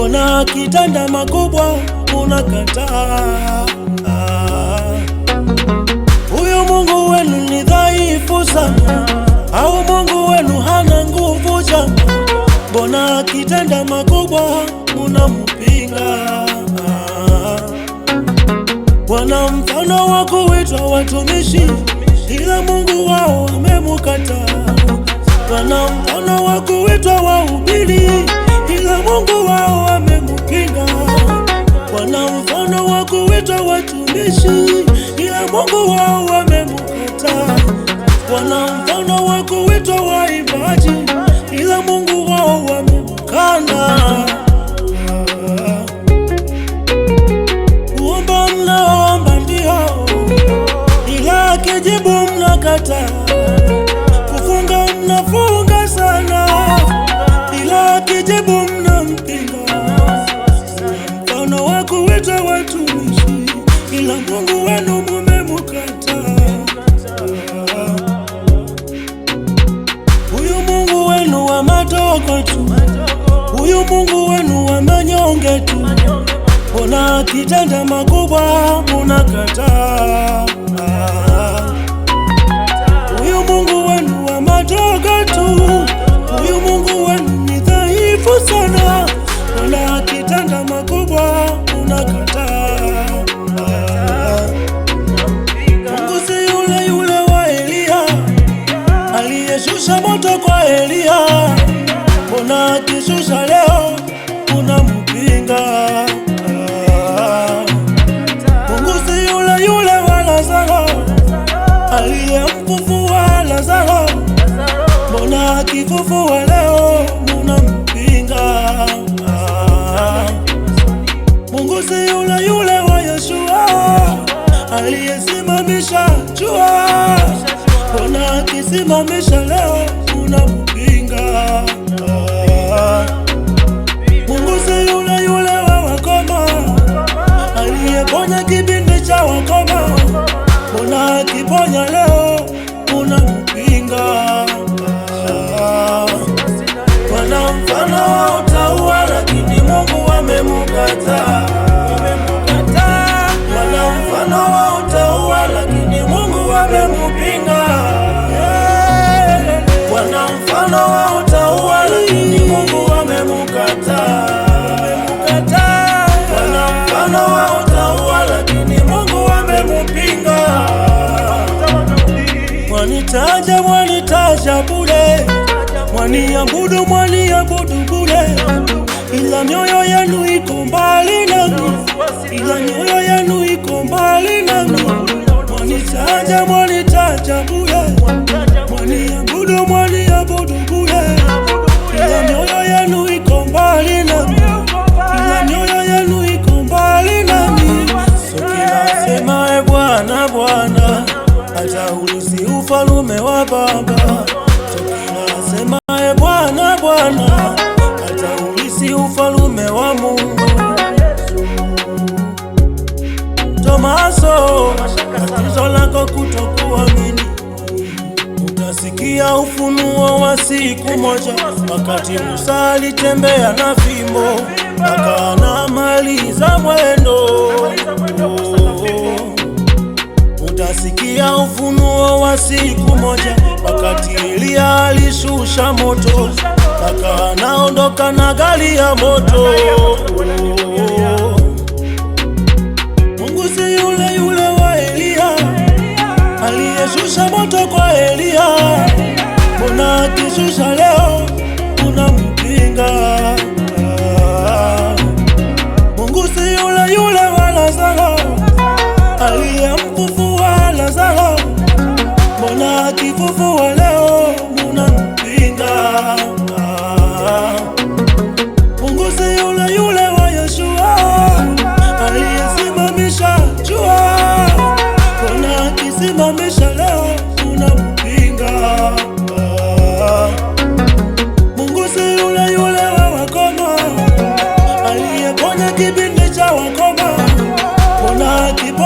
Mbona akitenda makubwa munakataa? Huyu Mungu wenu ni dhaifu sana, au Mungu wenu hana nguvu jama? Mbona akitenda makubwa munamupinga? Wana mfano wa kuitwa watumishi, ila Mungu wao amemukataa. Wana mfano wa kuitwa wahubiri, ila Mungu wao amemupinga. Wana mfano wa kuitwa watumishi, ila Mungu wao amemukataa. Wana mfano wa kuitwa waimbaji, ila Mungu wao amemukana. Kuomba mnaomba ndio, ila akijibu mnakataa. Kufunga mnafunga sana, ila akijibu mnampinga. Mfano wa kuitwa watumishi, ila Mungu wenu mumemukataa. Huyu Mungu wenu wa madogo tu, huyu Mungu wenu wa manyonge tu, mbona akitenda makubwa munakataa? Huyu Mungu wenu wa madogo tu, huyu Mungu wenu ni dhaifu sana, mbona akitenda makubwa munakataa? Mungu si yule yule wa Eliya aliyeshusha moto kwa Eliya, mbona akishusha leo unamupinga? Mungu si yule yule wa Lazaro aliyemfufua Lazaro, mbona akifufua leo munampinga? Mungu si yule yule wa Yoshua aliyesimamisha jua, mbona akisimamisha leo unampinga? Mungu si yule yule wa wakoma aliyeponya kipindi cha wakoma, mbona akiponya leo unampinga? Wana mfano wa utauwa, lakini Mungu amemukataa. Wana mfano wa utauwa, lakini Mungu amemupinga. Wana mfano wa utauwa, lakini Mungu amemukataa. Wana mfano wa utauwa, lakini Mungu amemupinga. Mwanitaja, mwanitaja bure, mwaniabudu, mwaniabudu bure, ila mioyo yenu iko mbali nami, ila mioyo yenu iko mbali nami. Mwanitaja, mwanitaja bure, mwaniabudu, mwaniabudu bure, ila mioyo yenu iko mbali nami, ila mioyo yenu iko mbali nami. So kila asemaye Bwana, Bwana ataurithi ufalume wa Baba. So kila asemaye Bwana, Bwana ataurithi ufalume wa Mungu. Tomaso, tatizo lako kutokuamini. Utasikia ufunuo wa siku moja, wakati Musa alitembea na fimbo akanamaliza mwendo. Utasikia ufunuo wa siku moja, wakati Eliya alishusha moto akanaondoka na gari ya moto. Mungu si yule yule wa Eliya aliyeshusha moto kwa Eliya, mbona akishusha leo unampinga? Mungu si yule yule wa Lazaro aliyemfufua Lazaro, mbona akifufua leo munampinga? Mungu si yule yule wa Yoshua aliyesimamisha jua, mbona akisimamisha leo unampinga? Mungu si yule yule wa wakoma aliyeponya kipindi cha wakoma, mbona akiponya